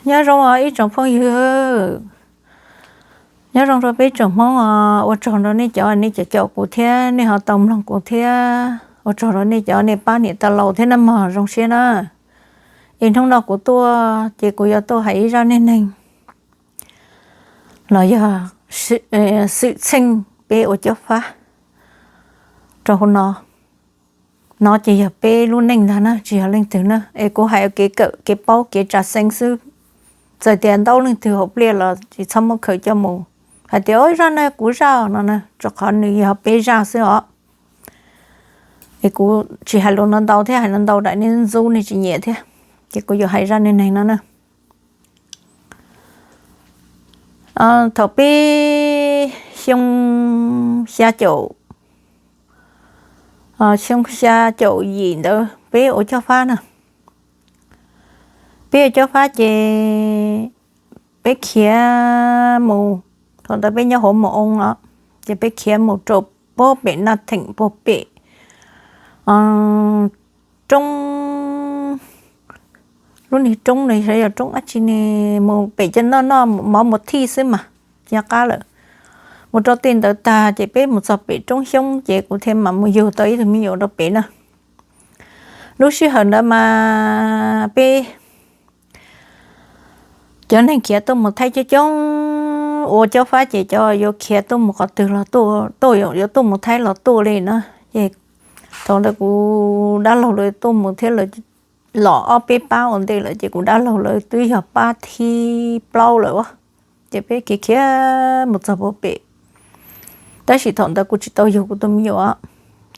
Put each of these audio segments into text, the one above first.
Nyob zoo os ib tsoom phooj ywg, nyob zoo rau peb tsoom Hmoob os, ua tsaug rau nej cov nej caum caum kuv thiab nej ho tau mloog kuv thiab, ua tsaug rau nej cov nej pab niam tau laus thiab na mog, zoo siab na. Es hnub no kuv tuaj ces kuv yuav tuaj hais ib zaj neej neeg los yog xwm txheej peb ua cob fab rau hauv no. No ces yog peb lub neej ntag na, tsis yog leej twg na. Es kuv hais kev kawm kev paub kev tsa xeeb xwb. Txawm tias ntau leej twg hauv pliaj los tsis txhob muab khaws coj mus hais tias o zaj no kuv zaj no na, rau qhov nws yog peb zaj xwb os. Es kuv tsis hais lus no ntau thiab, hais no ntau daim nej ntxub nej tsis nyiam thiab. Ces kuv yuav hais zaj neej neeg no na. Thaum peb xyoo xya caum, xyoo xya caum yim ntawd peb ua cob fab na. Peb ua cob fab ces peb khiav mus, thaum ntawd peb nyob hauv Mos Oo os, ces peb khiav mus rau puag pem Naj Theem puag pem roob, lub niag roob no xyov yog roob dab tsi ne, mus pem cov noj noj mov mus thij xwb mas tsis nco qab lawm. Mus rau tej ntawd tag ces peb mus txog pem roob xyoob ces kuv thiaj mam mus yug tau ib tug me nyuam rau pem na. Lub sij hawm ntawd mas peb cov neeg khiav tuaj mus Thaib coob coob, ua cob fab ces cov yuav khiav tuaj mus qhov twg los tuaj, yuav tuaj mus Thaib los tuaj li na. Ces thaum ntawd kuv dab laug lawv tuaj mus thiab lawv los ob peb pab ua ntej lawm ces kuv dab laug lawv twb yog pab thib plaub lawm. Ces peb khiav khiav mus txog puag pem, tab sis thaum ntawd kuv tsis tau yug kuv tus me nyuam,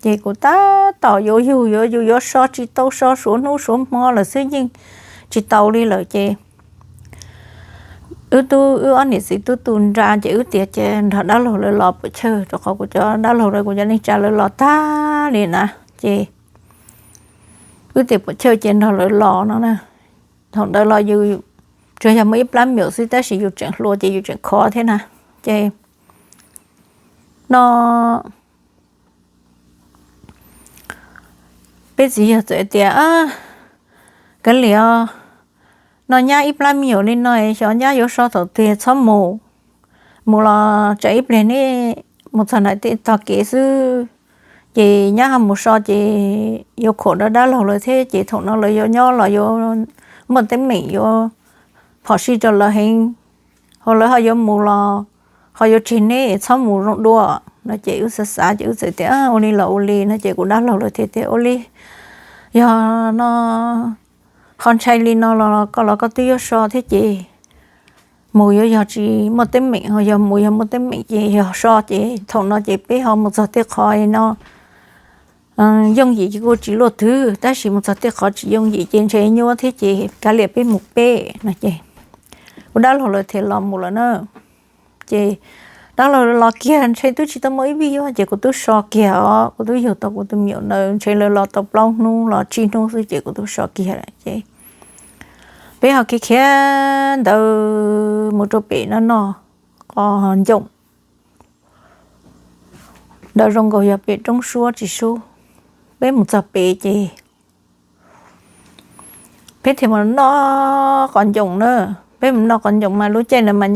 ces kuv tab tom yuav yug yuav yug yuav so tsis tau, so suav hnub suav hmo lawm xwb yeej tsis tau li lawm ces wb tub wb ob niam txiv tub tu nra ces wb tias ces nrog dab laug lawv los puam chawj, rau qhov kuv cov dab laug lawv kuv cov neej tsa lawv los tag li na, ces wb tias puam chawj ces nrog lawv los no na. Thaum ntawd los yus tsuas yog muaj ib plab me nyuam xwb tab sis yus tseem hluas ces yus tseem khov thiab na. Ces no peb txiv yawg txawm tias, kav liam os, no nyab ib plab me nyuam li no xyov nyab yuav so thaum twg txhob mus, mus los tsam ib pliag neb mus txog nram tej tog kev xwb ces nyab ho mus so ces yuav khuam rau dab laug lawv thiab ces thaum no lawv yuav nyob los yuav muaj teeb meem yuav phom sij rau lawv heev, ho lawv ho yuav mus los ho yuav tseg neb es txhob mus zoo dua no ces wb xav xav ces wb txawm tias ua li los ua li no ces kuv dab laug lawv thiaj tias ua li, yog no ho ntshai li no los koj los koj twb yuav so thiab ces mus yuav yog tsis muaj teeb meem, ho yog mus yog muaj teeb meem ces yog so ces thaum no ces peb ho mus txog tej qhov no yooj yim ces kuj tsis luaj twg tab sis mus txog tej qhov tsis yooj yim ces ntshe nyuaj thiab ces kav liam peb mus peb no ces kuv dab laug lawv thiaj los mus lawm na. Ces dab laug los kiag ntshe twb tsis tau muaj ib vij yuav ces kuv twb so kiag os, kuv twb yug tau kuv tus me nyuam ntawd ntshe lawv los tau plaub hnub los tsib hnub xwb ces kuv twb so kiag lawm ces peb ho khiav khiav ntawd mus rau pem no noj qos ncoom ntawd zoo nkaus yog pem roob suab tsis sub. Peb mus txog pem ces peb thiaj mus noj qos ncoom na. Peb mus noj qos ncoom mas lub caij ntawd mas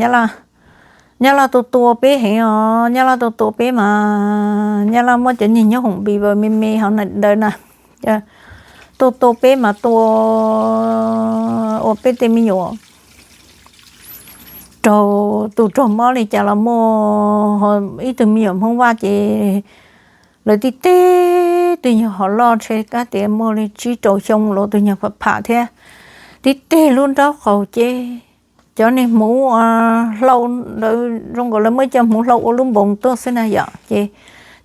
nyab laj tu tua peb heev os, nyab laj tu tua peb mas nyab laj muab cov niag nyob hoom npis vaws me me hauv ntawd na, tu tua peb mas tua ua peb tej me nyuam raug tus raug mob li cas los muaj. Ib tug me nyuam Hmoob Vaj ces lawv tib teg twb nyuag hov loj ntshe kab tias muaj li tsib rau xyoo los tus nyuag pham pham thiab, tib teg lub nraub qaum ces cov niag hmuv hlau ntawd zoo nkaus lawv muab cov hmuv hlau ua lub npoos tuaj xwb na yom. Ces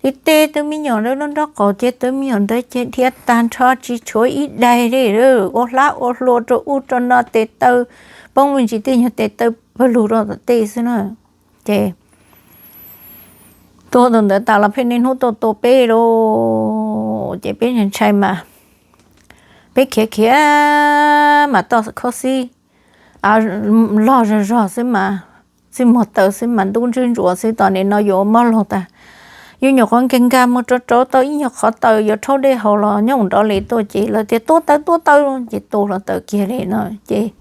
tib teg tus me nyuam ntawd lub nraub qaum ces tus me nyuam ntawd ces dhia tag nrho tsis tshuav ib daig li, ua hlab ua hlua rau ub rau no, tes taw poob me ntsis tej nyuag tes taw pawg lug rau tom tej xwb na. Ces tua tus ntawd tas los pheej niaj hnub tuaj tua peb lauj, ces peb ntshai mas peb khiav khiav mas toj khob xib log zog zog xwb mas, txij muag taw xwb mas ntub ntswb ntsuav xwb, tos nim no yuav mob laug tas. Yus nyuam qhuav nkag nkag mus rau rau tau ib nyuag qhov taw yuav rhaub dej haus los nyob nrov li tuaj ces lawv tias tua taw tua taw ces tua hlo taw kiag li no ces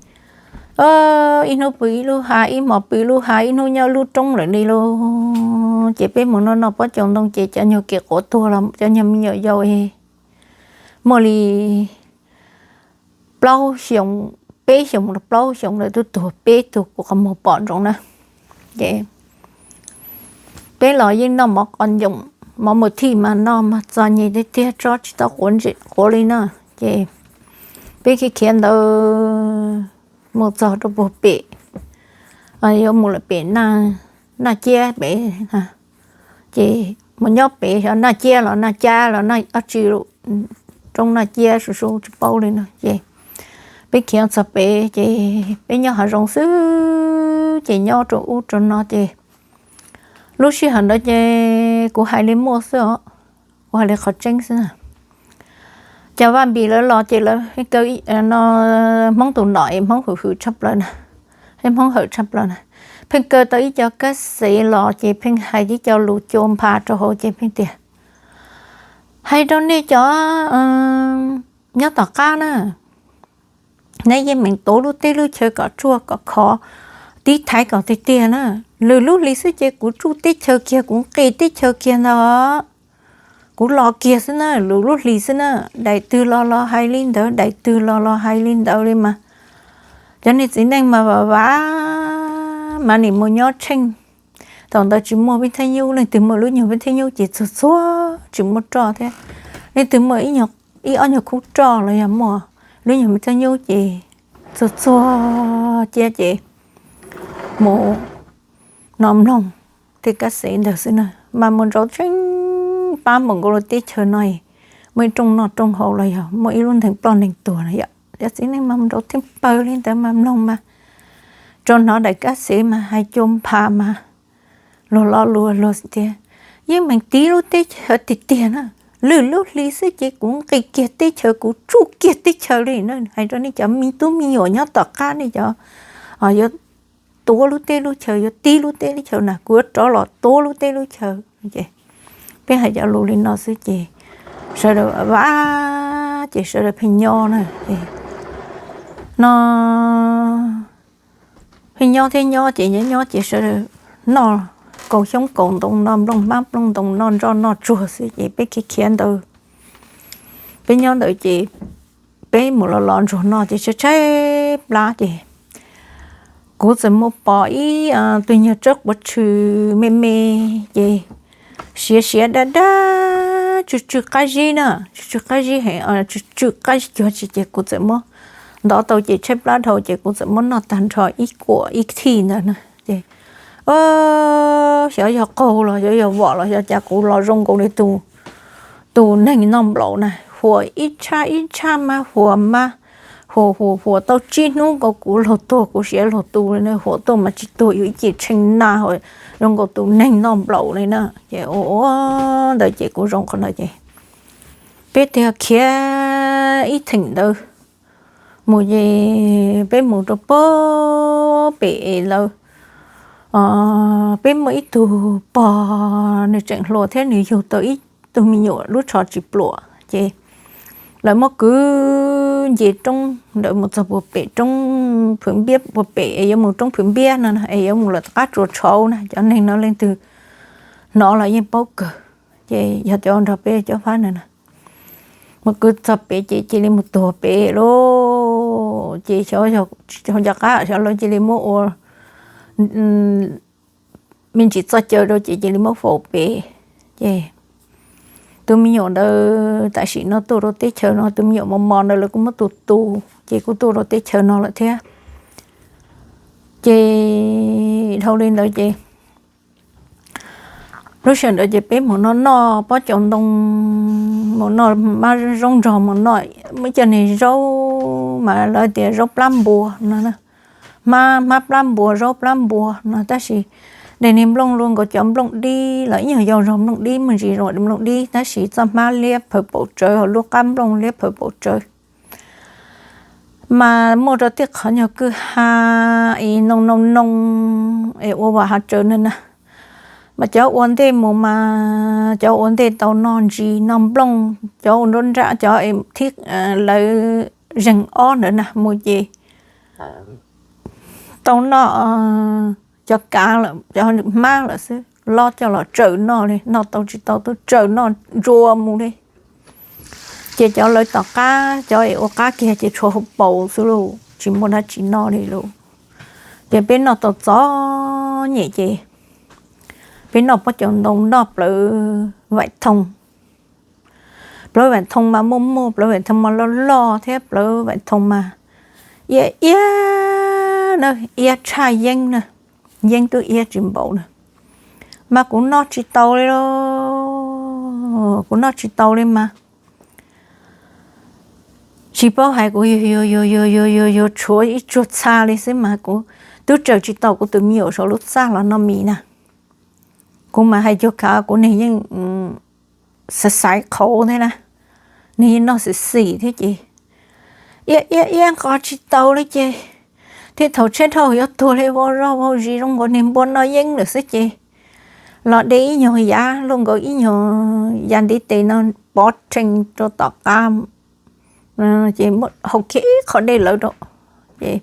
ib hnub pw ib lub hav, ib hmos pw ib lub hav, ib hnub nyob lub roob lawm li lauj. Ces peb mus noj noj pob caus ntoo ces cov nyuag kev quav tuag los cov nyuag me nyuam yaus muaj li plaub xyoos, peb xyoos los plaub xyoos lawm, twb tuag peb tug kuv qhov muag pom ntsoov na. Ces peb los yeej noj mov qos ncoom, mov mus thij mas noj mas txog nyem tiag tiag, tsob tsis tau quav li na. Ces peb khiav khiav ntawd mus txog rau puag pem, yuav mus lawm pem Naj Ciab pem, ces mus nyob pem xyov Naj Ciab los Naj Cab los Naj dab tsi, roob Naj Ciab su su tsis paub li no. Ces peb khiav txog pem ces peb nyob hav zoov xwb, ces nyob rau ub rau no ces lub sij hawm ntawd ces kuv hais li muaj xwb os, kuv hais li qhov tseeb xwb na. Cov Vaj Npis lawv los ces lawv kaw, no Hmoob tus nom es Hmoob hwm hwm tshaj plaws na, Hmoob hwm tshaj plaws na, pheej kaw tau ib co kab xev los ces pheej hais ib co lus cua npha rau hauv ces pheej tias, hais rau nej cov nyob tom qab na, nej yeej meem tuav lub teb lub chaw kom tsuag kom khov, tib thaiv kom tiag tiag na. Lwm lub hlis xwb ces kuv tsuj teb chaws kiag, kuv nqis teb chaws kiag ntag. Kuv los kiag xwb na, lwm lub hlis xwb na. Daim twg los los hais li ntawd, daim twg los los hais li ntawd li mas cov niag txiv neej mas vam vam mas nim mus nyob tsheej. Thaum ntawd tsis muaj vib thab nyub, leej twg muaj lub nyuag vib thab nyub ces txuag txuag tsis muaj roj thiab. Leej twg muaj ib ob nyuag khub roj los yog muaj lub nyuag vib thab nyub ces txuag txuag cia ces mus no mloog tej kab xev ntawd xwb na. Mas mus nraud tsheej pab npaum nkaus lub teb chaws no muaj ib rooj noj rooj haus los yog muaj ib lub ntees ploj ntees tuag no yom. Cov txiv neej mas mus nraud theej pawg li ntawd mas mloog mas tsuas hnov daim kab xev mas hais cua npha mas luag lo lus luag tias, yeej meem tiv lub teb chaws tiag tiag na. Lwm lub hlis xwb ces kuv nqis kiag teb chaws, kuv tsuj kiag teb chaws li na. Hais rau nej cov me tub me nyuam nyob tom qab, nej cov yuav tuav lub teb lub chaws, yuav tiv lub teb lub chaws na, kuv yuav rov los tuav lub teb lub chaws. Peb hais cov lus li no xwb ces sawv daws vam ces sawv daws pheej nyob na. No pheej nyob thiab nyob ces nyob nyob ces sawv daws noj kaus xyoob kaus ntoo, noj nplooj hmab nplooj ntoo, noj nroj noj tsuag xwb ces peb khiav khiav ntawd, peb nyob ntawd ces peb mus los los ntsuag no ces tshaib tshaib plab ces kuv txawm mus pom ib tug nyuag tsawb quav tshwm me me ces siav siav dab dab tsw tsw qab zib na, tsw tsw qab zib heev, tsw tsw qab zib cuag tsi ces kuv txawm muab ntov tau ces tshaib plab dhau ces kuv txawm muab noj tag nrho ib kuam ib thij ntawd na. Ces xyov yog qaug los xyov yog vom los xyov cas kuv los zoo nkaus li tus neeg noj nplaum na, huam ib tshab ib tshab mas huam mas huam huam huam tau tsib hnub nkaus kuv laug tuag kuv siav laug tu li na, huam tuaj mas tsis tuag, yus ib ce tshee na, zoo nkaus tus neeg noj nplaum li na. Ces ua ntawd ces kuv zoo qhov ntawd ces peb thiaj khiav ib theem ntawd mus ces peb mus rau puag pem es lawv, peb muaj ib tug pog nws tseem hluas thiab nws yug tau ib tug me nyuam lub tsho tsis pluam ces lawv muab kwv nce roob ntawd mus txog puag pem roob Phwv Npiab puag pem es yuav mus roob Phwv Npiab no es yuav mus lawm qab tsua tshauv na. Cov neeg no leej twg hnov los yeej paub kawg, ces yog cov nrog peb cob fab na na. Mus kwv txog pem ces cia li mus tuag pem lauj. Ces xyov yog nco qab xyov lawv cia li muab ua me ntsis txoj caw rau ces cia li muab faus pem. Ces tus me nyuam ntawd tam sim no tuaj rau teb chaws no, tus me nyuam mos mos ntawd lawv kuj muab tus tu, ces kuj tuaj rau teb chaws no lawm thiab. Ces dhau li ntawd ces lub sij hawm ntawd ces peb mus noj noj pob caus ntoo, mus noj mab zaub nrog, mus noj muaj cov niag zaub mas lawv tias zaub plab npua no, hmab, hmab plab npua, zaub plab npua no, tab sis daim niag nplooj luaj nkaus cov nplooj dib los ib nyuag yau zog nplooj dib, muaj ntsis zoo nplooj dib, tab sis txoj hmab liab phaws paum tsawv, lub qab nplooj liab phaws paum tsawv. Mas muaj rau tej qhov nyuag kwj ha es noo noo noo es ua vam hav tsawv na na. Mas cov ua ntej mus mas cov ua ntej tau noj ntsis noj nplooj, cov ua nruab nrab cov thib, lawv zeeg ob ntawd na mus ces tau noj cov kav, cov hmab lawm xwb, los coj los tsaws noj li, noj tau tsis tau twb tsaws noj ntsuas mus li. Ces cov lawv tom qab, cov es ua qab kiag ces tshuav hauv paus xwb lauj, tsis muaj dab tsi noj li lauj. Ces peb noj tau txom nyem ces peb noj pob coom ntoo noj plawv vaim thoo. Plawv vaim thoo mas muaj muaj, plawv vaim thoo mas loj loj thiab, plawv vaim thoo mas iab iab na, iab tshaj yeeb na, yeeb twb iab tsis npaum na. Mas kuv noj tsis tau li lauj, kuv noj tsis tau li mas tsis paub hais kuv yuav yuav yuav yuav yuav yuav yuav tshuav ib tsuag txha li xwb mas kuv twb tsaws tsis tau kuv tus me nyuam saum lub txaj los noj mis na. Kuv mas hais cuag kav kuv neeg yeej xaiv xaiv qhauv thiab na, neeg yeej noj xim xim thiab ces iab iab iab nqos tsis tau li ces thiab thaum tshaib dhau yuav tuag li vau zog vau zis zoo nkaus niag npua noj yeeb lawm xwb ces los de ib nyuag yav luaj nkaus ib nyuag yav ntiv tes no pov rhees rau tom qab ces hau kiag ib qho dej lawv rau ces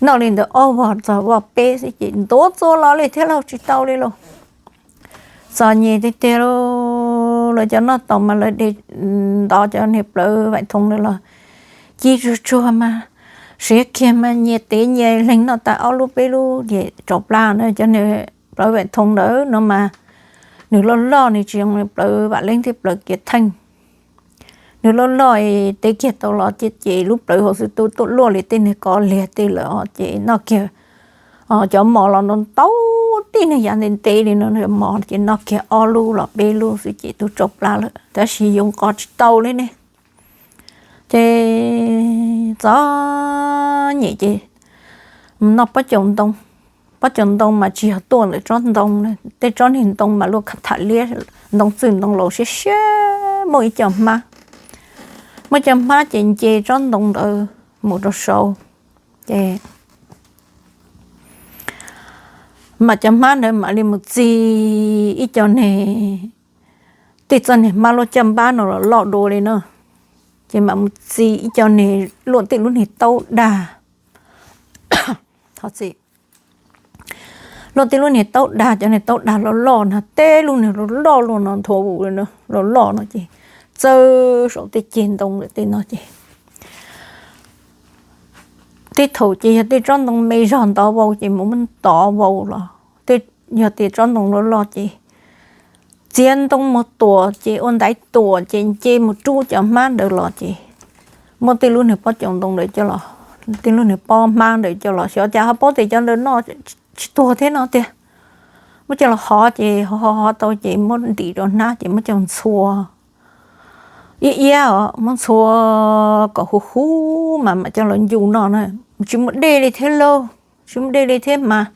noj li ntawd ob vog txog vog peb xwb ces ntuav txua los li thiab lauj, tsis tau li lauj. Txom nyem tiag tiag lauj, lawv cov noj tau mas lawv de ntov cov niag plawv vaim thoo lawv los ci tsuag tsuag mas siav kiag mas nyias tev nyias leeg noj tas ob lub peb lub ces tsaus plab na. Cov niag plawv vaim thoo ntawd no mas nws loj loj, nws tsis zoo li plawv vam leeb thiab plawv kiav theej. Nws loj loj es tev kiag tau los ces lub plawv hauv xwb tu tuaj luaj li tej niag kov liag tej lawm os ces noj kiag cov mos los ntau ntau tib niag yav ntev ntev li no, mos ces noj kiag ob lub los peb lub xwb ces twb tsaus plab lawm, tab sis yuav nqos tsis tau li ne. Ces txom nyem ces noj pob coom ntoo. Pob coom ntoo mas tsis yog tuaj ntawm tsob ntoo, tej tsob niag ntoo mas luaj kha tham liab, ntoo txwj ntoo laus siab siab, muaj ib co hmab, muaj co hmab ces nce tsob ntoo ntawd mus rau saud ces mam cov hmab ntawd mam li mus txi ib co niag, tej txoj niag hmab luaj caj npab no los loj dua li no, ces mam mus txi ib co niag luaj tej lub niag taub dag, luaj tej lub niag taub dag, cov niag taub dag loj loj no, tej lub niag loj loj luaj no nthuav vus li no loj loj no ces txawb saum tej ceg ntoo lawm tej no ces tej thaum ces yog tej tsob ntoo me zog ntov vau ces mus muab tov vau los, yog tej tsob ntoo loj loj ces txiav ntoo mus tuam ces ua ntaiv tuam ces nce mus rub cov hmab ntawd los ces muab tej lub niag pob coom ntoo ntawd coj los, tej lub niag pob hmab ntawd coj los, xyov cas ho paub tias cov ntawd noj tsis tuag thiab no tiag. Muab coj los hov ces hov hov tau ces muab ntim rau hnab ces muab coj ntxhua iab iab os, muab ntxhua kom huv huv mas mam coj los ncu noj na. Tsis muaj dej li thiab lauj, tsis muaj dej li thiab mas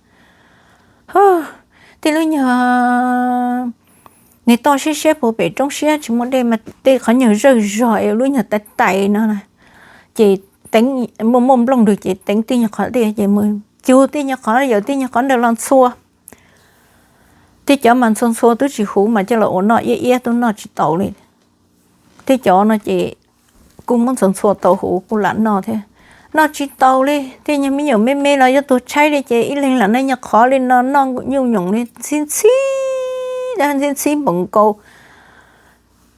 tej lub nyuag niag toj siab siab puag pem roob siab tsis muaj dej mas tej qhov nyuag zawj zog es lub nyuag tais tais no ces teev, muaj muaj nplooj nrwg ces teev tej nyuag qhov dej ces mus cug tej nyuag qhov yaws tej nyuag qhov ntawd los ntxhua. Tej cov mas ntxhua ntxhua twb tsis huv mas coj los ua noj iab iab twb noj tsis tau li. Tej cov no ces kuj muab ntxhua ntxhua tau huv kuj lam noj thiab. Noj tsis tau li, tej nyuag me nyuam me me los yuav tuag tshaib li ces ib leeg lam noj nyuag qhov li no noj nyuj nyoos li ntxhib ntxhib, ntxhib ntxhib npaum nkaus.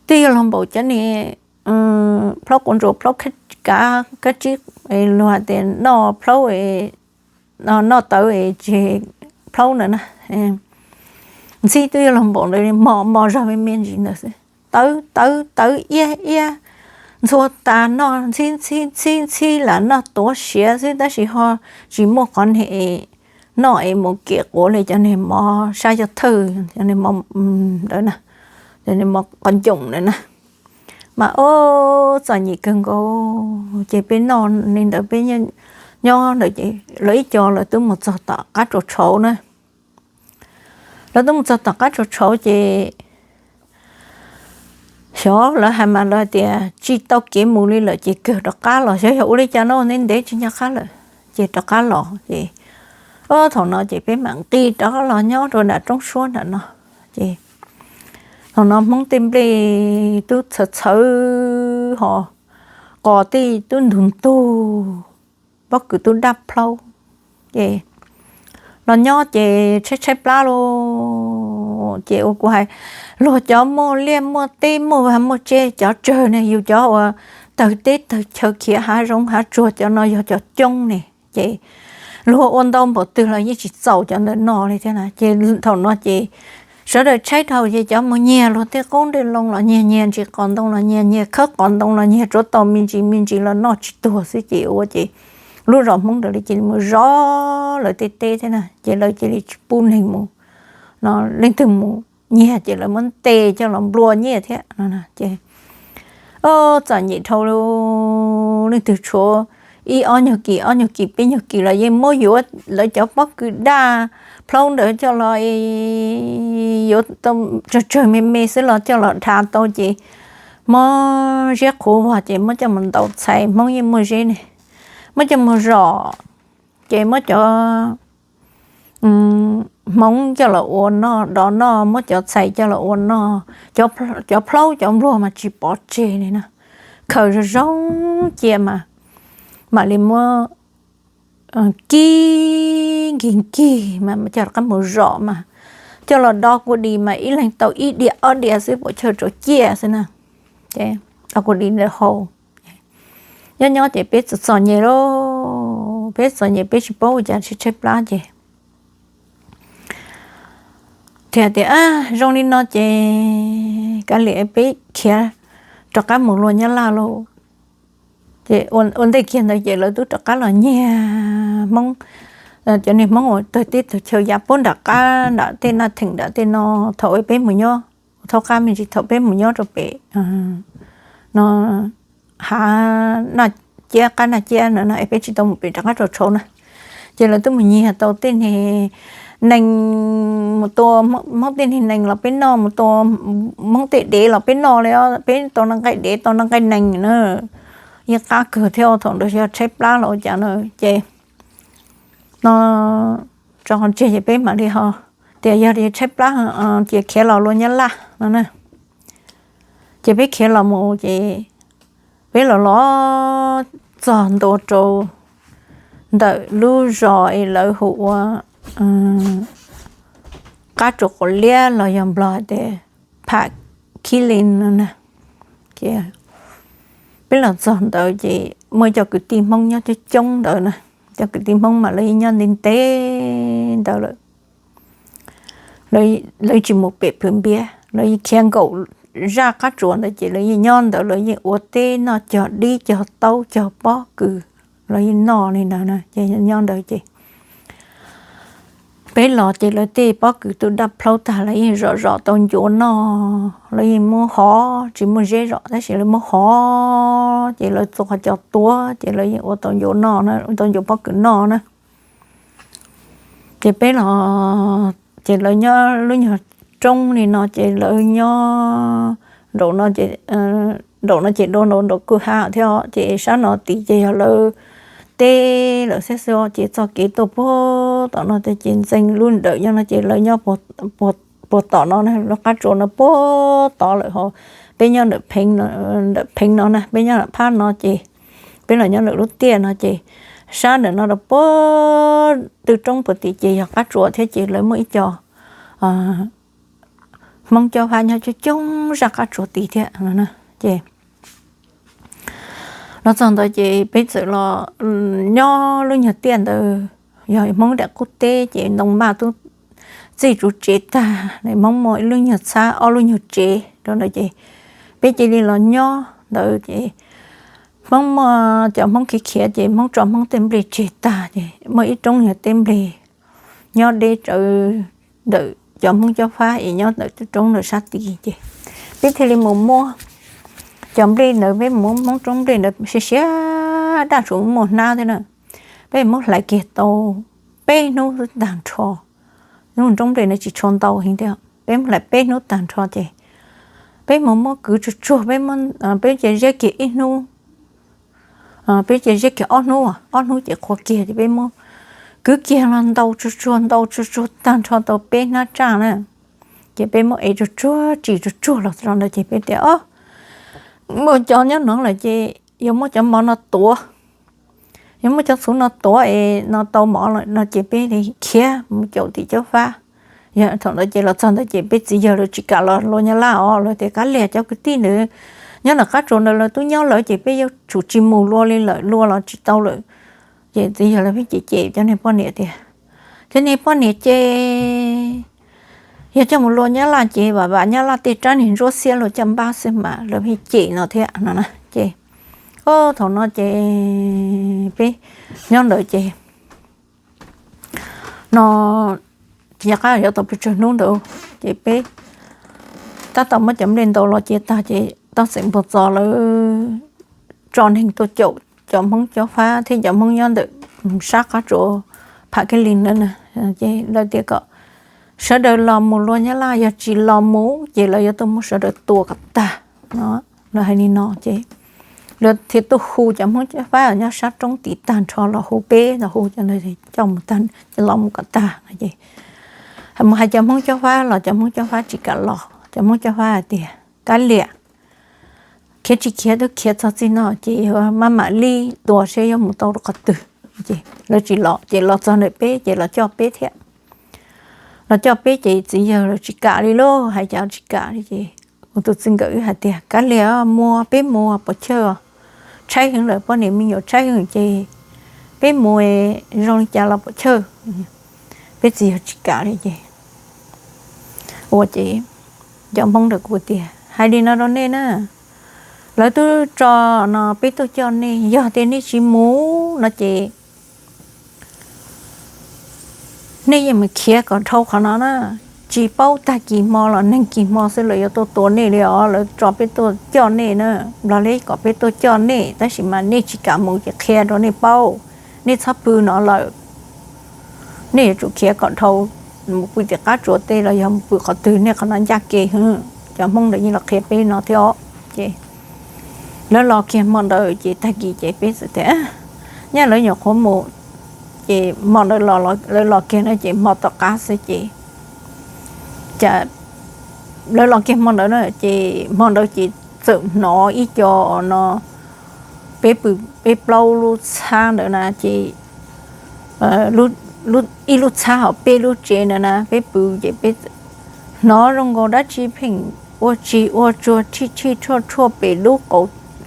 Twb yog los npaum cov niag plhaub quav ntsuas, plhaub kav, kab tsib, luag hais tias noj plhaub, noj tawv es tseg plhaub ntawd na. Ntxhib twb yog los npaum ntawd li, mos mos zog me me ntsis ntawd xwb. Tawv tawv tawv iab iab, ntxhua tas noj ntxhib ntxhib ntxhib ntxhib lam noj tuav siav xwb tab sis ho tsis muaj qhov niag noj es mus kev quav li cov niag mov sab cov thawj, cov niag mov ntawd na, cov niag mov qhov ncoom ntawd na. Mas ob txom nyem kawg nkaus ces peb noj li ntawd peb nyob ntawd ces lawv ib co lawv twb mus txog tom qab tsuas tshauv na. Lawv twb mus txog tom qab tsuas tshauv ces xyov lawv hais mas lawv hais tias tsis tau kev mus li lawm ces kawg rov qab los, xyov yog ua li cas no ntev ntev tsis nco qab lawm ces rov qab los ces ob thaum no ces peb mam nqis rov qab los nyob rau nram roob suab nram no ces thaum no Hmoob tej nplej twb txhawv txhawv ho qos tej twb ntug ntug, pob kws twb daj plhaub ces los nyob ces tshaib tshaib plab lauj. Ces ua kuv hais, luag cov muaj liaj muaj teb muaj vaj muaj tsev, cov tsawg ne, yus cov uas tawg teb tawg chaw khiav hav zoov hav tsuag, cov no yog cov coob ne. Ces luag ua ntau npaum twg los yeej tsis txaus cov ntawd no li thiab na. Ces thaum no ces sawv daws tshaib dhau ces cov mus nyiag luag tej qoob tej loo los nyiag, nyiag ntsis qos ntoo los nyiag, nyiag khawb qos ntoo los nyiag, tsuav tau me ntsis me ntsis los noj tsis tuag xwb. Ces ua ces lub zos Hmoob ntawd li cia li mus zov lawv tej teb thiab na, ces lawv cia li tsis pub neeg mus no, leej twg mus nyiag ces lawv muab ntes coj los nplua nyiaj thiab no. Ces txom nyem dhau, leej twg tshuav ib ob nyuag kis, ob nyuag kis peb nyuag kis los yeej muab yuav lawv cov pob kws daj plhaub ntawd coj los, yuav tsawg tsawg me me xwb los coj los dha tau ces muab ziab qhuav vog ces muab coj mus ntaus txhais, Hmoob yeej muaj zeb ne, muab coj mus zom, ces muab cov hmoov coj los ua noj dov noj, muab cov txhais coj los ua noj. Cov plhaub cov npluag mas tsis pov tseg li na, khaws zoo zoo cia mas mam li muab kib nkig nkig mas coj rov qab mus zom mas, coj los do kua dis mas ib leeg tau ib diav ob diav xwb, puas chawj rau ciaj xwb na. Ces do kua dis ntawd haus. Nyob nyob ces peb txom txom nyem lauj, peb txom nyem peb tsis paub ua cas, tshaib tshaib plab ces thiaj tias, Zoo li no ces kav liam peb khiav rov qab mus luag Nyab Laj lauj. Ces ua ntej kiag ntawd ces lawv twb rov qab los nyiag Hmoob, cov niag Hmoob uas tawg teb tawg chaw yav puag nram qab nram tej Naj Theem nram tej no. Thaum peb mus nyob thaub qab me ntsis, thaum peb mus nyob rau pem no hav Naj Ciab, qab Naj Ciab no no es peb tsis tau mus pem rov qab rau tshauv na, ces lawv twb mus nyiag tau tej niag nees mus tua Hmoob tej niag nees los peb noj, mus tua Hmoob tej dev los peb noj li os. Peb tau noj nqaij dev tau noj nqaij nees na, yeej qab kawg thiab. Thaum ntawd yog tshaib plab los ua cas na, ces no tso qhov tseg ces peb mam li ho tias yog li tshaib plab ces khiav los luag Nyab Laj no na. Ces peb khiav los mus ces peb los los txog ntua rau ntawm lub zos es lawv hu ua qab tsuas quav liab los yog Nplog tias Pham Khib Li no na. Ces peb los txog ntawd ces muaj cov kwv tij Hmoob nyob coob coob ntawd na, cov kwv tij Hmoob mas lawv yeej nyob ntev ntev ntawd lawm. Lawv tsis mus pem Plws Npiab, lawv khiav nkaum zaj qab tsuas ntawd ces lawv yeej nyob ntawd, lawv yeej ua teb noj cog dib cog taub cog pob kws, lawv yeej noj li ntawd na. Ces nyob ntawd ces peb los ces lawv tej pob kws twb daj plhaub tag, lawv yeej zom zom tau ncuav noj, lawv yeej muab hov, tsis muaj zeb zom tab sis lawv muab hov ces lawv txua qhov cos tuav ces lawv yeej ua tau ncuav noj, tau ncuav pob kws noj na. Ces peb los ces lawv nyob lub nyuag roob li no ces lawv nyob nraum no ces, nraum no ces dua nraum kwj ha thiab os. Ces sab no tid ces yog lawv teb lawm xwb xwb os. Ces txoj kev tuaj puag tom no ces ntxeev lub ntawm nyob no ces lawv nyob puag tom no, lub qab tsuas no puag tod lawm hos. Peb nyob ntawm pheev no na, peb nyob ntawm phab no ces peb los nyob ntawm lub tiaj no ces sab ntawm no rau puag tw roob puag tid ces yog qab tsuas thiab ces lawv muaj ib co Hmoob Cob Fab nyob coob coob zaj qab tsuas tid thiab no. Ces los txog ntawd ces peb txawm los nyob lub nyuag tiaj ntawd, yog Hmoob daim qub teb ces ntoo maj twb txij tsuv tsev tag, Hmoob muaj ib lub nyuag txhab ob lub nyuag tsev rau ntawd ces peb cia li los nyob ntawd ces Hmoob muaj cov Hmoob khiav khiav ces Hmoob tso Hmoob tej nplej tseg tag ces muaj ib roob nyuag teb nplej nyob deb tsawv ntawm cov Hmoob Cob Fab es nyob ntawm roob ntawm sab tid ces peb thiaj li mus muab cov nplej ntawd, peb mus muab Hmoob roob nplej ntawd siav siav daj, tsuas muaj hnab thiab na. Peb muab hlais kiag tau peb hnub tag nrho. Lub roob nplej ntawd tsis tshua ntau heev thiab, peb muab hlais peb hnub tag nrho ces peb mus muab kwv tsuag tsuag, peb, peb cia ziab kiag ib hnub, peb cia ziab kiag ob hnub, ob hnub ces qhuav kiag ces peb muab kwv kiag los ntaus tsuag tsuag ntaus tsuag tsuag tag nrho tau peb hnab tsaj na. Ces peb muab ev tsuag tsuag tsis tsuag tsuag los txog ntawd ces peb tias, Ob, muaj cov nyob no lawm ces yuav muab cov mov no tuav, Yog muab cov txhuv no tuav es no tau mov lawm no ces peb li khiav mus caum tim Cob Fab. Yog thaum ntawd ces los txog ntawd ces peb txiv yawg lawv tsis kam los luag Nyab Laj os, lawv tias kav liam cov kwv tij nws nyob nram qab tsuas ntawd lawv twb nyob lawm ces peb yuav tsum tsis mus luag li lawm, luag los tsis tau lawm. Ces txiv yawg lawv pheej cem cem cov niag poj niam tias, cov niag poj niam ces yog coj mus luag Nyab Laj ces vam vam Nyab Laj tej rab niag ntsuab xiab luag coj npab xwb mas, lawv pheej cem no thiab no na. Ces thaum no ces peb nyob ntawd ces no, tsis nco qab yuav tau pes tsawg hnub ntawd ces peb tab tom muab cov nplej ntaus los cia tag ces toj xeem npog txos lawv tso neeg tuaj caum cov Hmoob Cob Fab thiab cov Hmoob nyob ntawm sab qab tsuas Pham Keb Lis na. Ces lawv tias kom sawv daws los mus luag Nyab Laj, yog tsis los mus ces lawv yuav tuaj muab sawv daws tua kom tag no. Lawv hais li no ces lawv thiaj tuaj hu cov Hmoob Cob Fab nyob sab roob tid tag nrho los hu peb, los hu cov ntawd coj mus tag, los mus kom tag no ces mus hais cov Hmoob Cob Fab los cov Hmoob Cob Fab tsis kam los. Cov Hmoob Cob Fab hais tias kav liam, khiav tsis khiav twb khiav txog txij no ces yuav maj mam li tua seb yuav mus tau rau qhov twg. Ces lawv tsis los ces los txog ntawm peb ces los coj peb thiab. Los coj peb ces txiv yawg lawv tsis kam li lauj, hais cas tsis kam li ces kuv tus txij nkawm wb hais tias kav liam, mus peb mus pov chawj, tshaib heev lawm, poj niam me nyuam tshaib heev ces peb mus zoo li cas los pov chawj. Peb txiv yawg tsis kam li ces ua ces cov Hmoob ntawd kuv tias hais li no rau nej na, lawv twb tso no peb tuaj coj nej, yog tias nej tsis mus no ces nej yeej mus khiav kom dhau qhov no na. Tsis paub tag kis hmo los neeg kis hmo xwb lawv yuav tuaj tua nej li os, lawv tso peb tuaj coj nej na, nplog li kom peb tuaj coj nej tab sis mas nej tsis kam mus ces qhia rau nej paub, nej txhob pw no lawm. Nej yuav tsum khiav kom dhau, mus pw tim qab tsuas tej los yog mus pw qhov twg, nej qhov no ncaj kev heev. Cov Hmoob ntawd yeej los qhia peb no thiab os. Ces lawv los kiag hmo ntawd ces tag kis ces peb txawm tias nyob lawv nyuam qhuav mus, ces hmo ntawd lawv los kiag no ces hmo tom qab xwb ces cas lawv los kiag hmo ntawd na ces hmo ntawd ces txawm hnov ib co no, peb pw, peb plaub lub txhab ntawd na ces ib lub txhab hauv peb lub tsev ntawd na peb pw ces peb hnov zoo nkaus dab tsi pheej ua tsis ua tsuag tshij tshij tshuaj tshuaj pem lub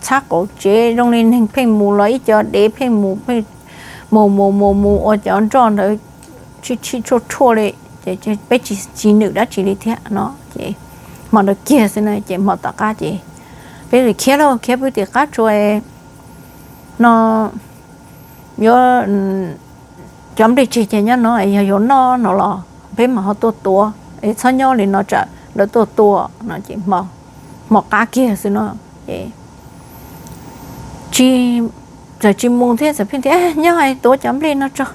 txhab qaum tsev zoo li neeg pheej mus los ib co dev pheej mus, mus mus mus mus ua cov nroj ntawd tshij tshij tshuaj tshuaj li. Ces peb tsis tsis nws dab tsi li thiab no ces hmo ntawd kiag xwb na ces hmo tom qab ces peb li khiav lauj, khiav pw tim qab tsuas no yuav cov nplej tseg ces nyob no yog yuav noj no los peb mam ho tuaj tua, es txhob nyob li no tsam lawv tuaj tua no ces hmo qab kiag xwb no ces tsis, txawm tsis mus thiab txawm pheej tias nyob tuav cov nplej no tso.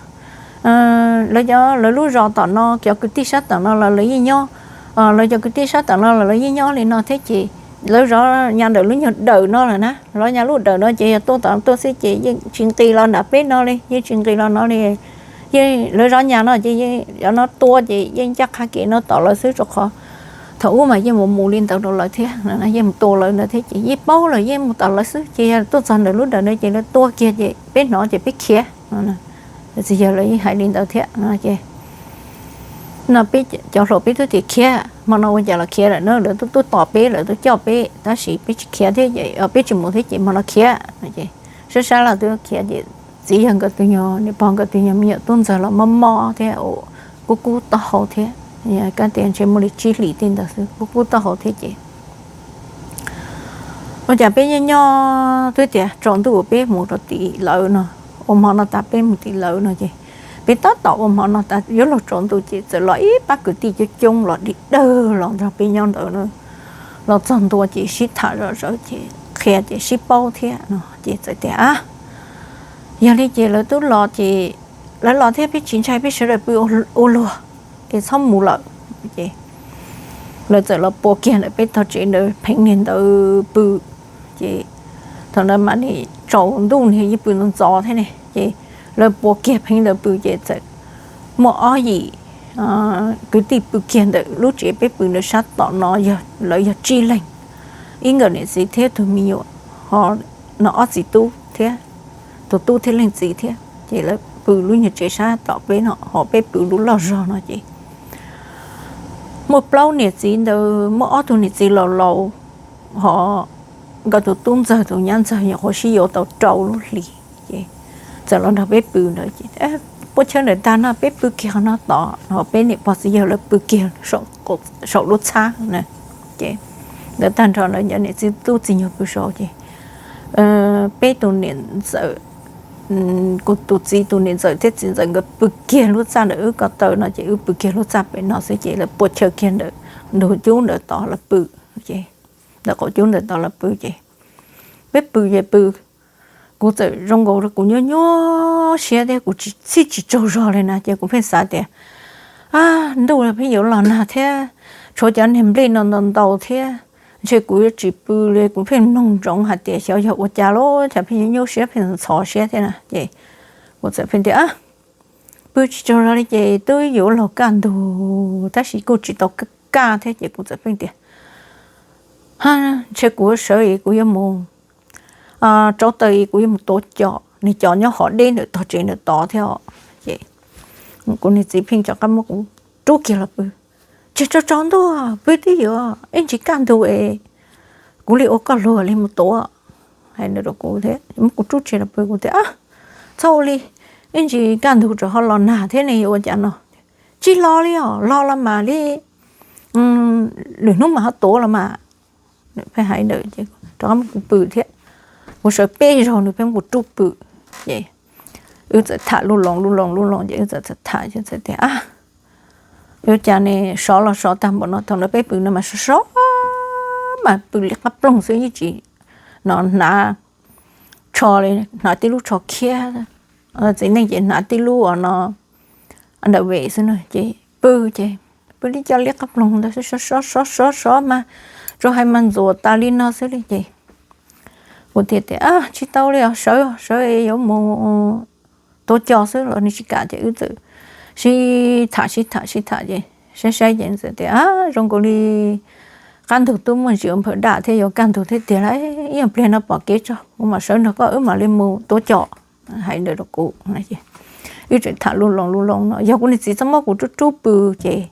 Lawv, lawv lub zos tom no cov kwv tij sab tom no los lawv yeej nyob, lawv cov kwv tij sab tom no los lawv yeej nyob li no thiab ces lawv zov nyas ntawm lub nyuag dawm no lawm na, zov nyas lub dawm no ces yog tuaj tom tuaj xwb ces yeej tsis nqis los nram peb no li, yeej tsis nqis los no li. Yeej lawv zov nyas no ces yeej no tua ces yeej ncaj qha kev no tom lawv xwb rau qhov thaum ub mas yeej mus mus li ntawd rau lawv thiab, yeej mus tua lawv ntawd thiab ces yeej paub lawm yeej mus tom lawv xwb ces yog tuaj txog ntawm lub dawm no ces lawv tua kiag ces peb hnov ces peb khiav. Txiv yawg lawv yeej hais li ntawd thiab no ces no peb cov hluas peb twb tias khiav hmo no ua cas los khiav lawm na, lawv twb tuaj tos peb lawv twb coj peb tab sis peb tsis khiav thiab ces peb tsis mus thiab ces hmo no khiav no ces sab sab laj twb khiav ces txiv yawg nkawd tus nyuag niam pog nkawd tus nyuag me nyuam tub ntxawg los mob mob thiab, kub kub taub hau thiab, kab tias ntshe muaj li tsib hlis tej ntawd xwb kub kub taub hau thiab ces ua cas peb nyob nyob twb tias tsaus ntuj peb mus rau tim lawv no, ua hmo no tas peb mus tim lawv no ces peb tab tom ua hmo no tas yuav luag tsaus ntuj ces txawm los ib pab kwv tij coob coob los dig dawg los nrog peb nyob ntawd na. Los txog ntua ces sib tham zom zaws ces qhia ces sib paub thiab no ces txawm tias a, yog li ces lawv twb los ces lawv los thiab peb tsis ntshai, peb sawv daws pw ua luag es txhob mus lawm. Ces lawv txawm los pua kiag ntawm peb tog tsev ntawd pheev niag ntawd pw. Ces thaum ntawd mas niag tsaus ntuj niag yeej pw ntxov ntxov thiab ne ces lawv pua kiag pheev ntawd pw ces txawm muaj ob yim kwv tij pw kiag ntawm lub tsev peb pw ntawd sab tom no, lawv yog tsib leeg, ib nkawm niam txiv thiab tus me nyuam, ho no ob txiv tub thiab tus tub thiab leej txiv thiab ces lawv pw lub nyuag tsev sab tom peb no ho peb pw lub loj zog no ces muaj plaub niam txiv ntawd muaj ob tug niam txiv laus laus ho nkawd tus tub ntxawg tus nyab ntxawg nyuam qhuav sib yuav tau rau lub hlis ces txawm los nrog peb pw ntawd ces puab chawb ntawd tag no peb pw kiag qhov no tod no peb niam pog txiv yawg lawv pw kiag saum lub txhab na. Ces ntawd tag nrho lawv cov niam txiv tub txiv nyuag pw saud ces peb tus niam ntxawm, kuv tus txiv tus niam ntxawm thiab txiv ntxawm nkawd pw kiag lub txaj ntawm wb ko taw no ces wb pw kiag lub txaj pem no xwb ces lawv puab chawb kiag ntawm ntug cub ntawd tod los pw. Ces ntawm qaum cub ntawd tod los pw ces peb pw ces pw, kuv txawm zoo nkaus kuv nyuaj nyuaj siab thiab kuv txhij tsis tsaug zog li na ces kuv pheej xav tias ntuj pheej yuav los nag thiab tshuav cov niag nplej no ntau ntau thiab ntshe kuv yuav tsis pw li. Kuv pheej mloog ntsoov hais tias xyov yog ua cas los cas pheej nyuaj nyuaj siab pheej ntxhov siab thiab na ces kuv txawm pheej tias pw tsis tsaug zog li ces twb yuav luag kaj ntug tab sis kuj tsis tau kaj thiab ces kuv txawm pheej tias ntshe kuv sawv es kuv yuav mus rauv taws es kuv yuav mus tuav cos, nws cos nyob hov deb ntawm tog tsev ntawm tod thiab os. Ces kuv niag txiv pheej rov qab muab kuv rub kiag los pw. Tsis tsaug tsaug ntuj, pw twb yuav ib ntsis kaj ntug es kuv li ua koj luag li mus tuav. Hais ntawd rau kuv thiab muab kuv rub kiag los pw kuv tias txhob ua li, ib ntsis kaj ntug tsam ho los nag thiab ne yuav ua cas no. Tsis los li os, los los mam li, lwm hnub mam ho tuav los mas. Nws pheej hais ntawd ces rov qab muab kuv pw thiab. Kuv sawv peb zaug nws pheej muab kuv rub pw ces wb txawm tham lub loo lub loo lub loo ces wb txawm tham tias yuav cas ne, sov los sov tag npaum no, thaum ntawd peb pw no mas sov sov mas pw li qab ploog xwb yeej tsis no hnav tsho li, hnav tib lub tsho khiab, txiv neej ces hnav tib lub uas no ntawm vem xwb na ces pw ces pw li cov liab qab ploog ntawd sov sov sov sov mas tsuas hais mas ntxuav tas li no xwb li ces kuv thiaj tias tsis tau li os, sawv sawv yuav mus tuav cos xwb los nws tsis kam ces wb txawm sib tham sib tham sib tham ces saib saib ces txawm tias zoo nkaus li qab ntug twb muaj ntsis ua nphaws daj thiab yuav kaj ntug thiab tiag lauj, ib nyuag pliag no pom kev tso kuv mam sawv nrog koj wb mam li mus tuav cos. Hais ntawd rau kuv, wb tseem tham lub loo lub loo no yog kuv niag txiv txhob muab kuv rub rub pw ces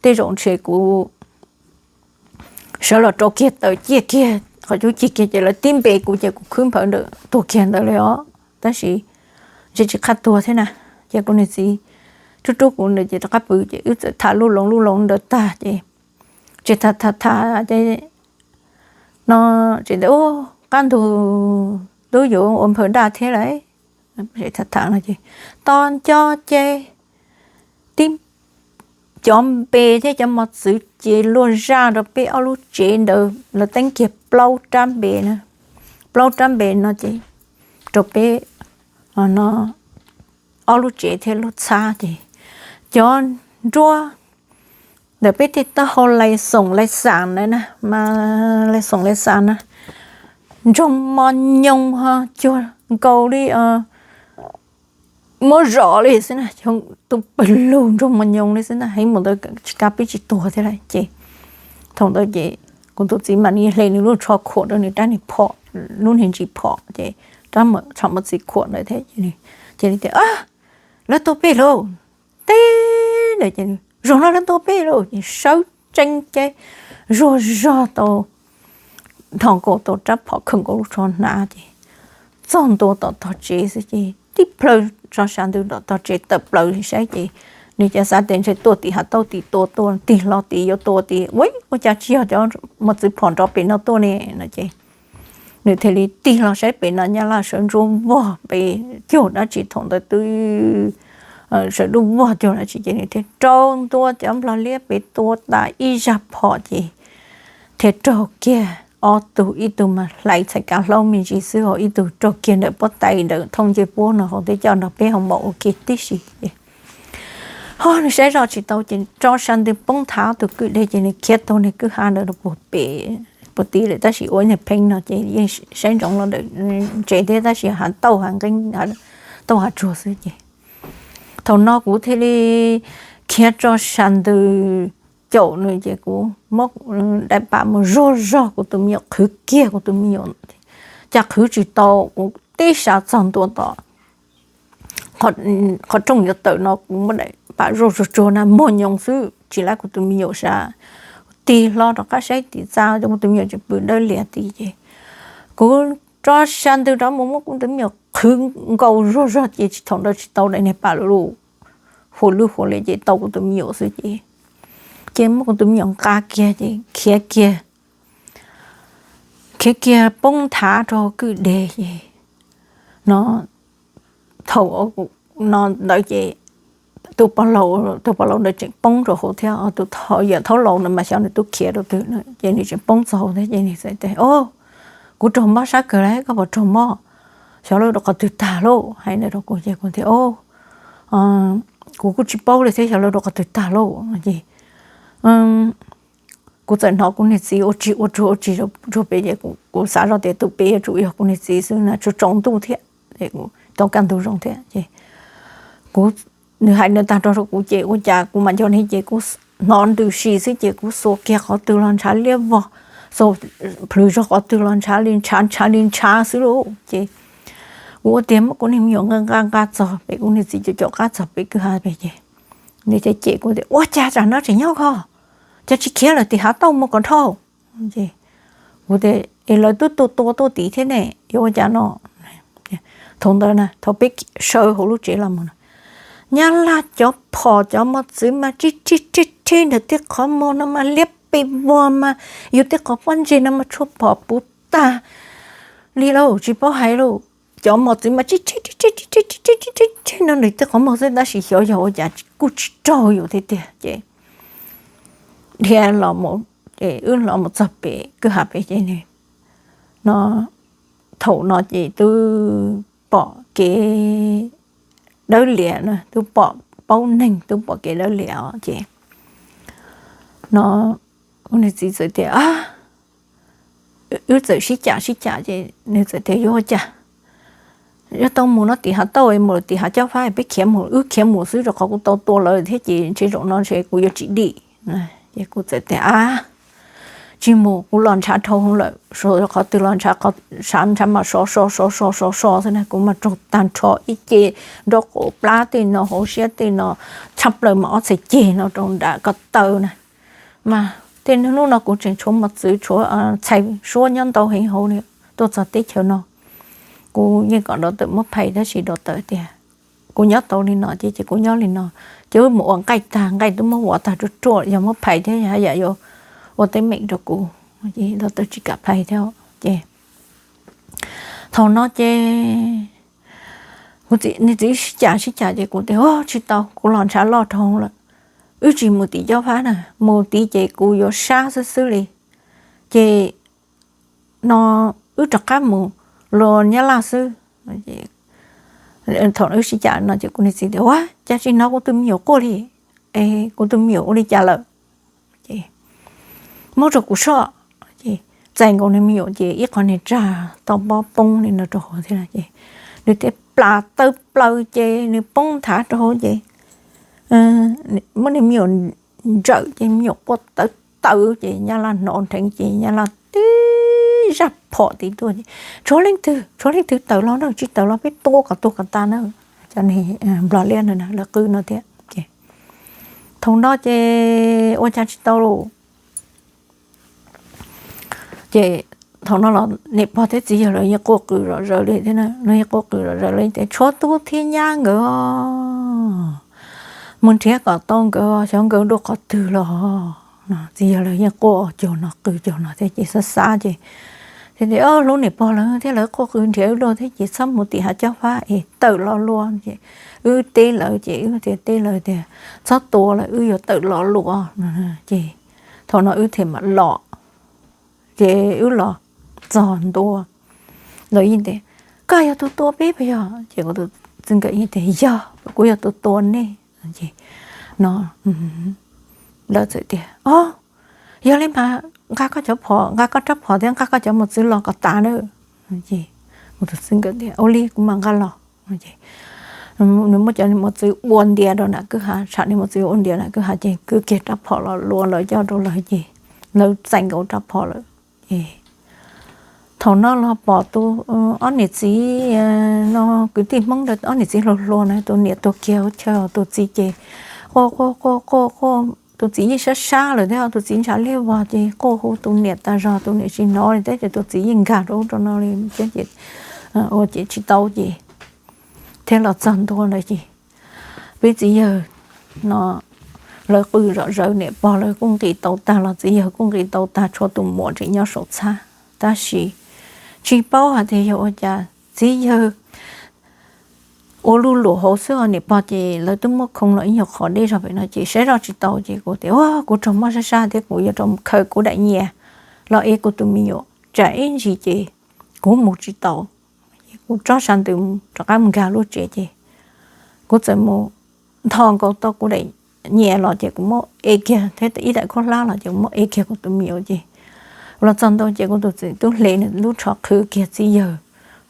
tej zaum ntshe kuv sawv los rau kiag taws ciaj kiag qhov cub ciaj kiag ces lawv tib npe kuv ces kuv khwb nphaws ntawm tuag kiag ntawd li os. Tab sis ntshe tsis qab tuag thiab na, ces kuv niag txiv rub rub kuv ntawd ces rov qab pw ces wb txawm tham lub loo lub loo ntawd tag ces tseem tham tham tham ces no tseem tias qab ntug twb yuav ua nphaws daj thiab lauj. Tham tham no ces tos nco ces tib cov npe thiab cov mos txwv ces luaj zaj rau peb ob lub tsev ntawd, lawv teeb kiag plaub rab npe na, plaub rab npe no ces rau peb no ob lub tsev thiab lub txhab ces cov nruab ntawm peb tej taub hau lais xoom lais xam na, mas lais xoom lais xam na, ntsoog mos nyoos ho cuag nkaus li muab zom li xwb na, tus pawg lug ntsoog mos nyoos li xwb na, heev mus ntawd tsis kav peb tsis tuag thiab lauj. Ces thaum ntawd ces kuv tus txiv mam li hle nws lub tsho khuam rau nws rab niag phom, lub niag ntsis phom ces rab tsho mos txwv khuam ntawd thiab ces tias lawv tua peb lauj, teb ntawd ces zaum no lawv tua peb lauj ces sawv tsees ces zuag zog tau, nthos nkaus tau rab phom khawm nkaus lub tsho hnav ces txog ntua tom tog tsev xwb ces tib plhaw tso sa ntws tom tog tsev tawm plaws li saib ces nws cas xav tias ntshe tuaj tim hav tauj tim tua tuaj tig hlo tim yuav tua tim ua cas tsis yog cov mos txwv phom nrov pem no tuaj ne no ces nws thiaj li tig hlo saib pem no nyab laj sawv ntsuab vog pem cuag dab tsi thaum ntawd twb sawv duj vog cuag dab tsi ces nws thiaj rau ntua cov nplog liab pem tua tas ib zaj phom ces thiaj raug kiag ob tug, ib tug mas hlais txhais kav hlaub me ntsis xwb ho ib tug raug kiag ntawm pob tais ntawm thooj ncej puab no hauv thiab coj nrog peb hauv npaum ua ke tib si ces ho nws saib zoj tsis tau ces tso sa ntws poob thav tus kwj deg ces nws khiav taug niag kwj ha ntawd rau puag pem puag tid lawm tab sis ua ib niag pheeb no ces yeej saib ntsoov los ntawm ntses thiab tab sis hav tauj hav nqeeb tauj hav tsuag xwb ces thaum no kuv thiaj li khiav tso sa ntws caum nws ces kuv muab daim pam mus zuag zog kuv tus me nyuam, qhwv kiag kuv tus me nyuam, cas qhwv tsis tau, kuv ib sab txog ntua tom qhov rooj yuav tawm no kuv muab daim pam zuaj zuag tsuag na muag nyoos xwb tsis lab kuv tus me nyuam sab. Tig hlo rov qab saib tim txaj cov kuv tus me nyuam tseem pw dawb lias tid ces kuv rov sab ntws rov mus muab kuv tus me nyuam qhwv nkaus zuag zog ces tsis thaum ntawd tsis tau daim niag pam lus huas lwj huas lias ces tau kuv tus me nyuam xwb ces, ces muab kuv tus me nyuam nqa kiag ces khiav kiag, khiav kiag poob nthav rau kwj deg ces no thaum no ntawd ces tus pog laus, tus pog laus ntawd tseem poob rau hauv thiab, tus yawm thaub laus no mas xyov nws twb khiav rau twg no ces nws tseem poob txog hauv thiab ces nws txawm tias, O, kuv raug mob sab kawg lawm, koj puas raug mob? Xyov lawv rau qhov twg tag lauj, hais ntawd rau kuv ces kuv tias, O, kuv kuj tsis paub li thiab xyov lawv rau qhov twg tag lauj no ces kuv txawm hnov kuv niag txiv ua tsis ua tsuag ua tsis rau pem ces kuv xav zoj tias tus pem yuav tsum yog kuv niag txiv xwb na, tsaus tsaus ntuj thiab, tau kaj ntug zoo thiab ces kuv, nws hais ntawd tag nrho rau kuv ces ua cas kuv mam nco ne ces kuv hnov ntws si xwb ces kuv xuas kiag qhov twg los ntshav liab vog, xuas plhws zog qhov twg los ntshav li ntshav ntshav li ntshav xwb lauj ces kuv ua tiag muab kuv niag me nyuam nqa nqa nqa txog pem kuv niag txiv caum caum qab txog pem kwj ha pem ces nws cem kuv tias, Ua cas tsam no tseem nyob koj? Cas tsis khiav lawm tim hav tauj mus kom dhau? Kuv tias, Es lawv twb tua tua tuaj tid thiab ne, yuav ua cas no? Thaum ntawd na thaum peb sawv hauv lub tsev los mus na, nyab laj cov phom cov mos txwv mas rib rib rib rib ntawm tej qhov muag no mas liab pes vog mas yus tej qhov pob ntseg no mas tshuav phom puv tag li lauj, tsis paub hais lauj. Cov mos txwv mas rib rib rib rib rib rib rib rib rib no ntawm tej qhov muag xwb tab sis xyov yog ua cas kuj tsis raug yus tiag tiag ces dhia los mus, ces wb los mus txog pem kwj ha pem ces nws no, thaum no ces twb pom kev dawb lias na, twb pom paub neeg, twb pom kev dawb lias os ces no, kuv niag txiv txawm tias, wb txawm sib cam sib cam ces nws txawm tias, Yuav ua cas? Yuav tau mus no tim hav tauj, mus tim hav cob fab, peb khiav mus, wb khiav mus xwb rau qhov kuv tau tua lawv thiab ces ntshe zaum no ntshe kuv yuav tsis dim. Ces kuv txawm tias, Ab, tsis mus, kuv los ntshav dhau lawm, rau qhov twg los ntshav, ntshav mas sov so sov so sov so xwb na, kuv mas raug tag nrho ib ce nraub qaum plab tej no, hauv siab tej no, tshaj plaws mas ob txhais ceg no rau nram ko taw na. Mas tej hnub no kuv tseem tshuav mos txwv tshuav txhais suab nyob ntau heev hauv li, tuaj txog teb chaws no kuv yeej kom doctor muab phais tab sis doctor tias kuv nyob tau li no ces, ces kuv nyob li no, ces wb mus ua nqaij tag, nqaij twb muab vov tag ruaj ruaj, yog muab phais thiab haj yam yuav ua teeb meem rau kuv, ces doctor tsis kam phais thiab ces thaum no ces kuv niag txiv sib cam sib cam ces kuv tias, Tsis tau, kuv los ntshav loj dhau lawm, wb tsis mus tim cob fab na, mus tid ces kuv yuav sab xwb xwb li. Ces no wb rov qab mus luag nyab laj xwb. Thaum wb sib cam no ces kuv niag txiv tias, Ua cas tsis hnov kuv tus me nyuam quaj li? Es kuv tus me nyuam ua li cas lawm? Ces muab rau kuv soj. Ces txais nkaus nws me nyuam ces ib qho niag rag tau pob poob li no rau hauv thiab ces nws thiaj plas taw plaws ces nws poob nthav rau hauv ces muab nws me nyuam ntsawm ces me nyuam quaj tawv tawv ces nyab laj hnov nrheev ces nyab laj tib zaj phom tid tuaj ces, Tshuav leej twg, tshuav leej twg tawm los na, tsis tawm los peb tua kom tuag kom tas na. Cov nplog liab no lawv qw no thiab ces thaum no ces ua cas tsis tau lauj. Ces thaum no los niam pog thiab txiv yawg lawv yeej quaj qw zom zaws li thiab, lawv yeej quaj qw zom zaws li tias, Tshuav tub thiab nyab nkawd mus nrhiav kom tau nkawd, xyov nkawd dua qhov twg los. Txiv yawg lawv yeej quaj cuag no qw cuag no thiab ces xav xav ces, ces tias, Hlub niam pog lawv thiab lawv quaj qw nrhiav wb dua thiab ces txhob mus tim hav cob fab es tawm los luag. Ces wb teb lawv ces wb tias, teb lawv tias, Txhob tua lawm, wb yuav tawm los luag. Ces thaum no wb thiaj mam los. Ces wb los txog ntua, lawv yeej tias, Koj yog tus tua peb puas yog? Ces kuv tus txij nkawm yeej tias, Yog, kuv yog tus tua nej. Ces no lawv txawm tias, O, yog li mas nqa koj cov phom, nqa koj rab phom thiab nqa koj cov mos txwv los kom tas na. Ces kuv tus txij nkawm tias, Ua li kuv mam nqa los. Nws muab cov mos txwv ua ntiav rau nram kwj ha, tsham niag mos txwv ua ntiav nram kwj ha ces kwv kiag rab phom los luag lawv coj rau lawv ces lawv txais nkaus rab phom lawm. Ces thaum no los pom tus ob niam txiv no, kwv tij Hmoob ntawd ob niam txiv hluas hluas na, tus niam tuag kiag ua chaw, tus txiv ces quaj quaj quaj quaj quaj, tus txiv yeej sab sab lawm thiab, tus txiv ntshav liab vog ces quaj hu tus niam tas zog, tus niam tsis hnov li thiab ces tus txiv yeej nkag rau ub rau no li thiab ces ua ces tsis tau ces thiab los txog ntua ntawd ces peb txiv yawg no lawv qw zom zaws, niam pog lawv kuj nqis tau tag los txiv yawg kuj nqis tau tag, tshuav tus muam tseem nyob saum txhab. Tab sis tsis paub hais tias yog ua cas txiv yawg ua luj luam hauv xwb, niam pog ces lawv twb muab khoo los ib nyuag qhov deb zog pem no ces saib zoj tsis tau ces kuv tias kuv raug mob sab sab thiab kuv yuav rau khaws kuv daim nyias los ev kuv tus me nyuam tsam ib ntsis ces kuv mus tsis tau. Kuv tso sab ntws rov qab mus nkag lub tsev ces kuv txawm mus ntho nkaus tau kuv daim nyias los ces kuv muab ev kiag thiab ib daim khaub hlab los ces kuv muab ev kiag kuv tus me nyuam ces los txog ntua ces kuv tus txiv twb hle nws lub tsho qhwv kiag txiv yawg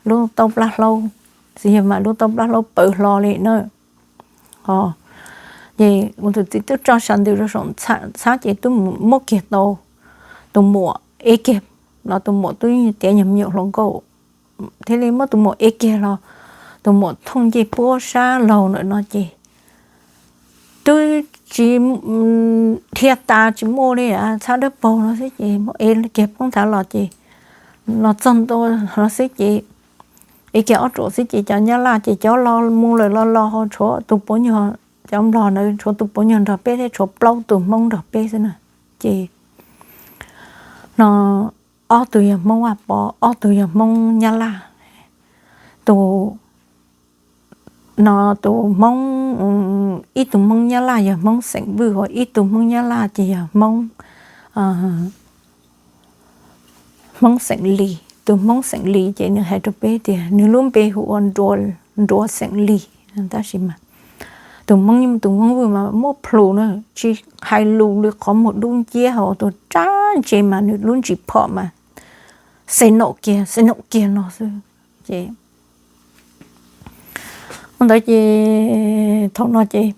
lub taub plab hlaub, txiv yawg mas lub taub plab hlaub pawv hlo li na. Ces kuv tus txiv twb tso sab ntws rau saum txhab ces twb muab kiag tau tus muam ev kiag los tus muam twb tiav nyuag me nyuam hluas nkauj thiaj li muab tus muam ev kiag los tus muam thooj ncej puab sab laug ntawm no ces twb tsis dhia tas tsis muaj li txhab dawb paug no xwb ces muab ev kiag poob thav los ces los txog ntua no xwb ces ev kiag ob ruam xwb ces cov nyab laj ces cov los mus lawm los los ho tshuav tus puav nyuag, cov nplog ntawd tshuav tus puav nyuag nrog peb thiab tshuav plaub tus Hmoob nrog peb xwb na. Ces no ob tug yog Hmoob Vaj Pov, ob tug yog Hmoob Nyab Laj. Tus no tus Hmoob, ib tug Hmoob Nyab Laj yog Hmoob xeem Vwj, ib tug Hmoob Nyab Laj ces yog Hmoob Hmoob xeem Lis. Tus Hmoob xeem Lis ces nws hais rau peb tias nws lub npe hu ua Nruas xeem Lis. Tab sis mas tus Hmoob, tus Hmoob Vwj mas muab plhus na, tsis hais lus li qhov muag dub nciab hos tus rab ntse mas nws lub ntsis phom mas xes naum kiag xes naum kiag no xwb. Ces ntawd ces thaum no ces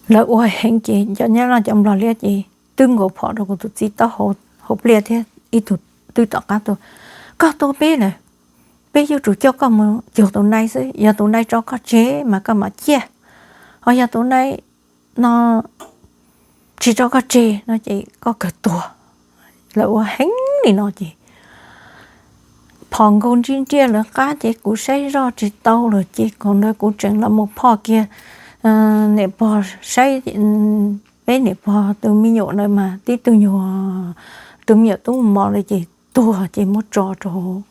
lawv ua heev ces cov nyab laj cov nplog liab ces twb nkaus phom rau kuv tus txiv taub hau pliaj thiab ib tug twb tom qab tuaj, koj tua peb lawm, peb yuav tsum coj koj mus cuag tus nai xwb, yog tus nai tso koj tseg mas koj mam ciaj, ho yog tus nai no tsis tso koj tseg no ces koj kawg tuag. Lawv ua heev li no ces phom nkaus ntsib ntiaj lawv qab ces kuv saib zoj tsis tau lawm ces thaum ntawd kuv tseem los mus phoj kiag niam pog saib, peb niam pog tus me nyuam ntawd mas tib tug nyuag, tus me nyuam tub mos lawm ces tuag ces muab tso rau,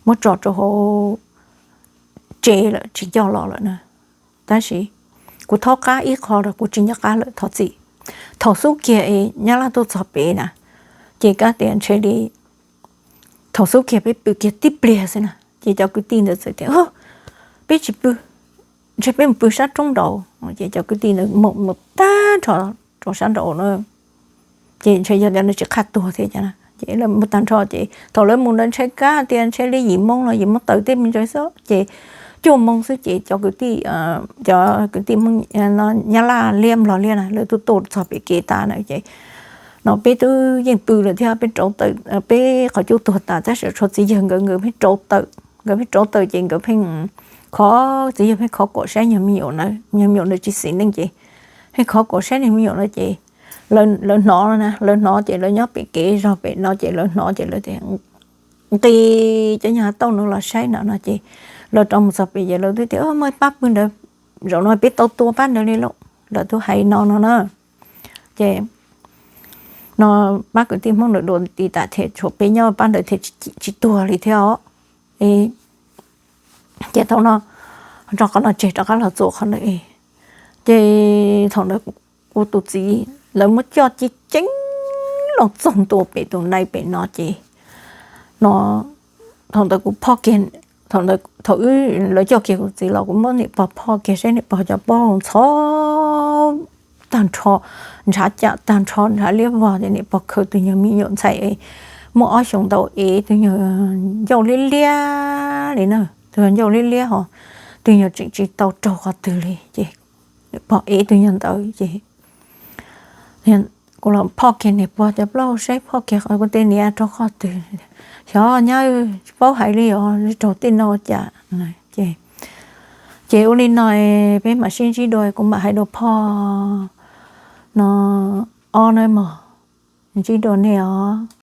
muab tso rau hauv tsev lawm tsis coj los lawm na. Tab sis kuv thaub qab ib qho los kuv tsis nco qab lawm thov txim. Thaum xub kiag es nyab laj tuaj txog pem na, ces kab tias ntshe li thaum xub kiag peb pw kiag tib pliag xwb na ces cov kwv tij ntawd txawm tias peb tsis pw, ntshe peb mus pw sab roob nraud. Ces cov kwv tij ntawd mus tag nrho rau sab nraud na, ces ntshe yog tias nws tsis qhaj tuag thiab ces mus tag nrho ces thaum lawv mus ntawd ntshe kab tias ntshe li yim moo los yim moo tawm tej me ntsis xwb ces cuaj moo xwb ces cov kwv tij, cov kwv tij nyab laj liab nplog liab na lawv twb tuaj txog pem kev tas na ces no peb twb yeej pw lawm thiab peb rauv taws, peb qhov cub tuag tas tab sis tshuav txiv yawg nkawd, nkawd pheej rauv taws, nkawd pheej rauv taws ces nkawd pheej khov, txiv yawg pheej khov kuam saib nyuag me nyuam na, nyuag me nyuam ntawd tsis xis neej ces pheej khov kuam saib nyuag me nyuam na ces lawv hnov na, lawv hnov ces lawv nyob pem kev zog pem no ces lawv hnov ces lawv tias nqis cov nyuag tauj no los saib no no ces lawv rov mus txog pem ces lawv twb tias muaj ib pab pw ntawd, zaum no peb tau tua pab ntawd li lauj, lawv twb hais no no na. Ces no pab kwv tij Hmoob ntawd dua ti tas thiaj tshuav peb nyob pab ntawd thiaj tsis tuag li thiab os. Ces thaum no rov qab los tseg rov qab los txuas qhov ntawd, ces thaum ntawd kuv tus txiv lawv muab coj ceev ceev los txog ntua pem tus nai pem no ces no thaum ntawd kuv phoj kiag, thaum ntawd thaum wb lawv coj kiag kuv txiv los kuv muab niam pog phoj kiag saib niam pog cov plaub hau ntxhov tag nrho, ntshav cam tag nrho, ntshav liab vog ces niam pog khaws tus nyuag me nyuam ntxhais muaj ob xyoos ntau es tus nyuag ncauj liab liab li na, tus nyuag ncauj liab liab ho tus nyuag tseem tsis tau raug qhov twg li ces niam pog ev tus nyuag ntawd ces Kuv los phoj kiag niam pog cov plaub hau saib, phoj kiag kuv tej niam rau qhov twg. Xyov nyab, tsis paub hais li os, raug tej no ua cas. Ces, ces ua li no peb mam sib ntsib dua, kuv mam hais dua phoj no ob na mog. Ntsib dua nej os.